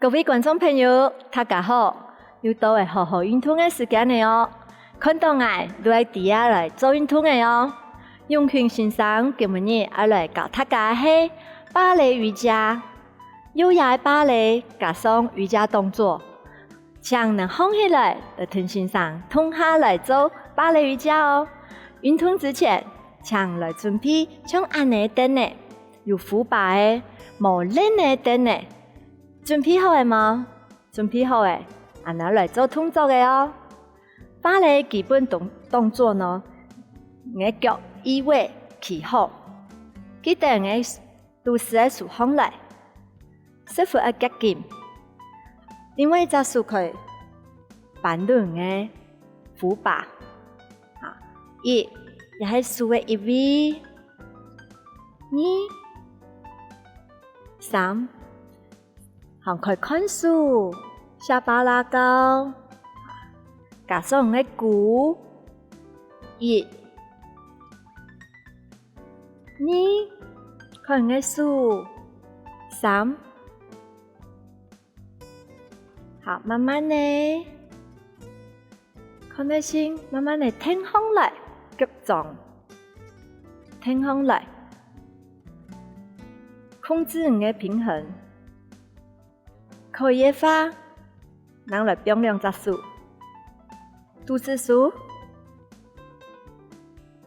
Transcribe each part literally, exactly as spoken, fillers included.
各位觀眾朋友，大家好！又到了好好運動个時間了哦！看著𠊎就愛知啊來做運動了哦！永群先生今晡日愛來教大家个係芭蕾瑜伽，優雅个芭蕾加上瑜伽動作，請你䟘起來，來同先生共下來做芭蕾瑜伽哦！運動之前，請來準備像恁仔个凳仔，有扶把个、無輪仔个凳仔。 準備好了無？準備好了，恁仔來做動作了哦！芭蕾基本動動作呢，你个腳愛會企好，記得你个肚屎愛收䟘來，屎朏愛夾緊，另外一隻手可以扳等你个扶把。啊，一，這係手个一位，二、三， 䟘開看手，下巴拉高，加上你个跍，一、二，看你个手，三，好，慢慢仔， 看得成，慢慢仔𢯭䟘來，腳㬹𢯭䟘來，控制你个平衡。可以个話，正來放兩隻手，肚屎收，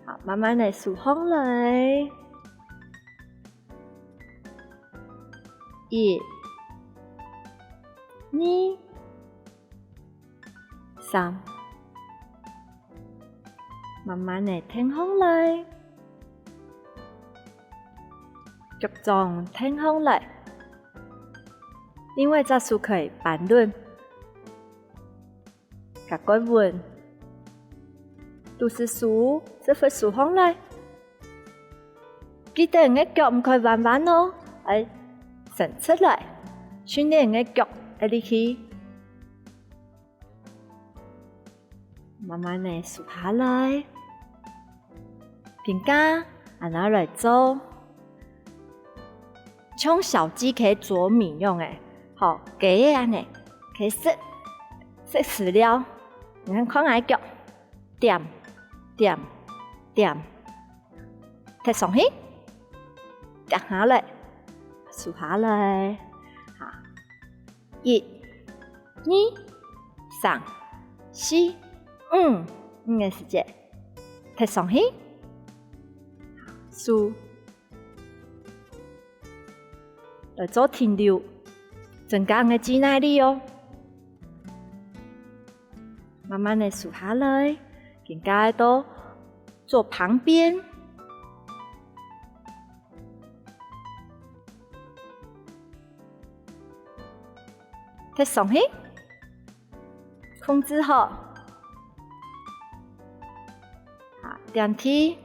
好，慢慢仔收䟘來。 一、二、三，慢慢仔𢯭䟘來，腳㬹𢯭䟘來，另外一隻手可以扳等， 較過穩，肚屎收，屎朏收䟘來。記得你个腳毋可以彎彎哦，愛伸直來，訓練你个腳个力氣。慢慢仔收下來，平價，恁仔來做。 像小雞个啄米樣仔，吼，雞仔恁仔，佢食食飼料，你看看𠊎个腳，恬恬恬，踢上去，跌下來，收下來，好，一、二、三、四、五，五个時節，踢上去，收。 來做停留，增加你个肌耐力哦。慢慢仔收下來，今下到做旁邊，踢上去，控制好，好，恬恬。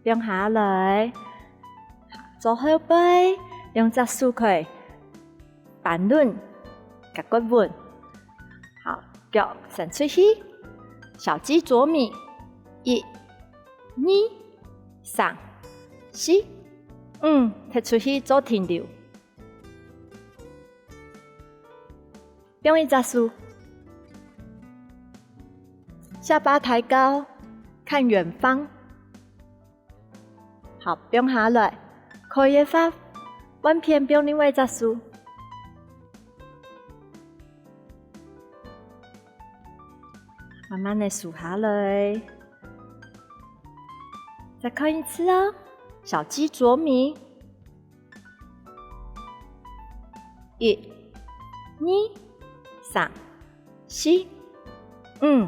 放下來，做後背，兩隻手可以扳等，較過穩。好，腳伸出去，小雞啄米，一、二、三、四、五，踢出去做停留。 放一隻手，下巴抬高，看遠方。好，放下來，可以个話，換片放另外一隻手。慢慢仔收下來。再看一次哦，小雞啄米。 一、二、三、四、五。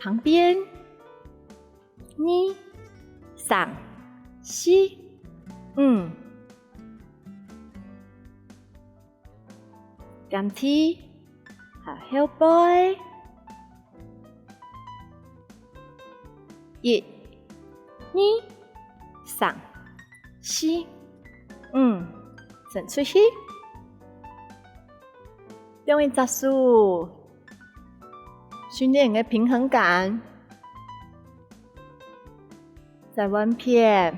旁邊，二、三、四、五。 減肥，還有後背。一、二、三、四、五，伸出去。放一隻手，訓練你个平衡感。再換片。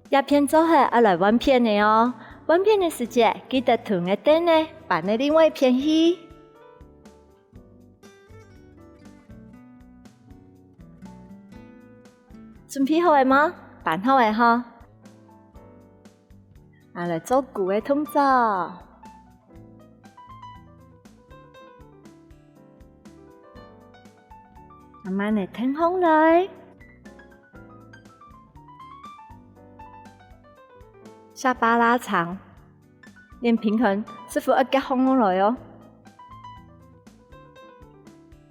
這片做好，愛來換片了哦。換片个時節，記得同你个凳仔搬到另外一片去。 準備好了無？搬好了吼。啊，來做跍个動作。慢慢仔挺䟘來。下巴拉長。 練平衡，屎朏愛蹶䟘來哦。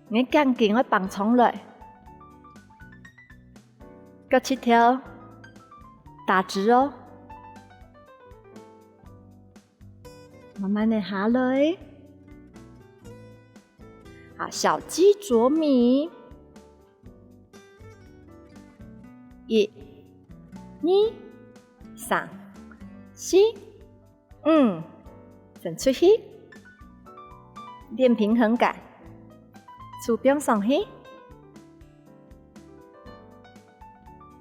你个頸根愛繃長來，腳膝頭打直哦。慢慢仔下來。好，小雞啄米。 一、二、三、四、五，伸出去，練平衡感，手放上去，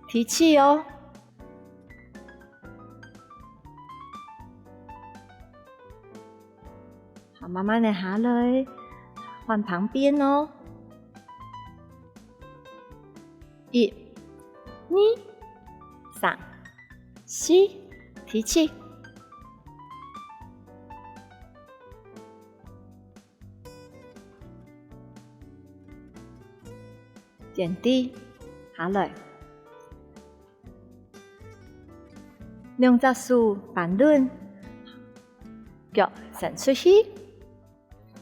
提氣哦。 好，慢慢仔下來，換旁邊哦。一、二、三、四，提氣。 點地，下來。兩隻手扳等，腳伸出去。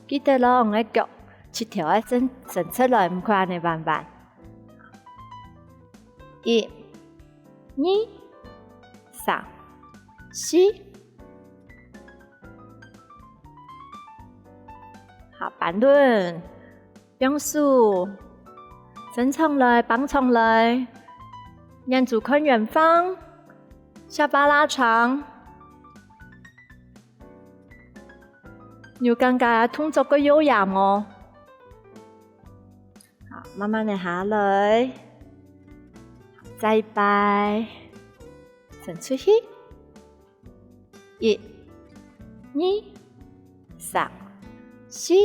記得哦，你个腳膝頭愛伸，伸出來，毋可恁仔彎彎。一、二、三、四。好，扳等。 放手，伸長來，繃長來，眼珠看遠方，下巴拉長。有感覺動作較優雅無？好，慢慢仔下來，再一擺，伸出去。 一、二、三、四。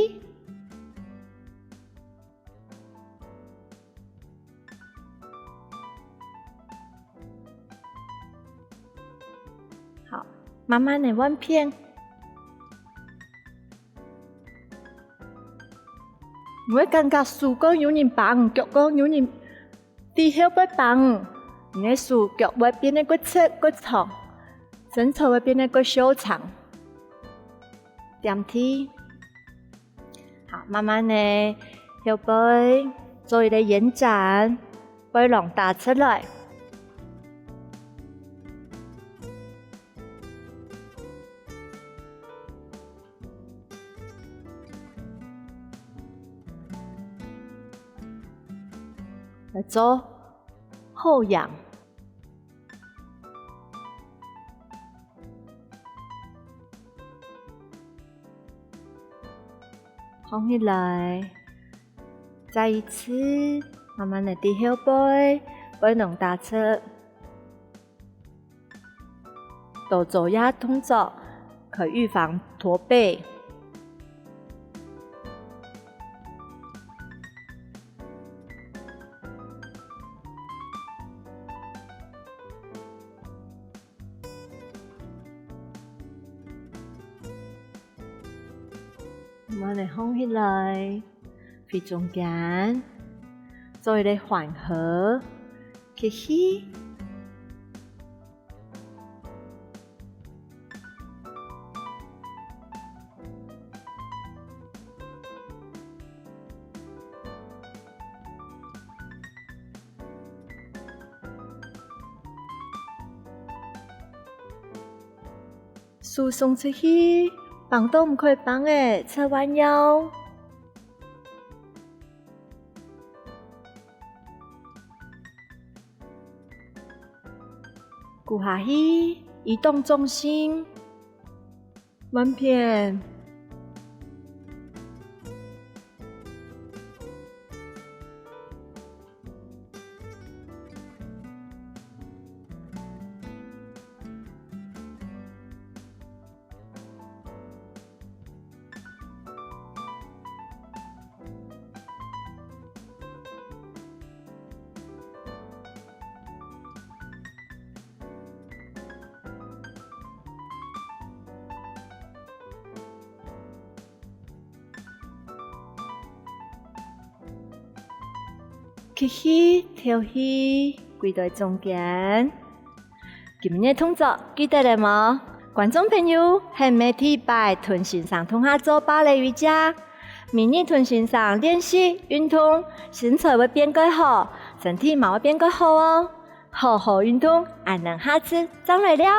好，慢慢仔換片。 你會感覺手會有人扳，腳會有人在後背扳，你个手腳會變得較直較長，身材會變得較修長。點地。好，慢慢仔，後背做一個延展，背囊打直來。 來做後仰。䟘起來，再一次，慢慢仔在後背，背囊打直。 多做這動作，可預防駝背。慢慢仔䟘起來，回中間，做一個緩和，吸氣。 手送出去，放到毋可以放个，側彎腰。 跍下去，移動重心，換片。 吸氣，敨氣，歸到中間。今日動作記得了無？觀眾朋友，係毋係第一擺同先生共下做芭蕾瑜伽？每日同先生練習運動，身材會變較好，身體嘛會變較好哦。好好運動，恁樣下次正來尞。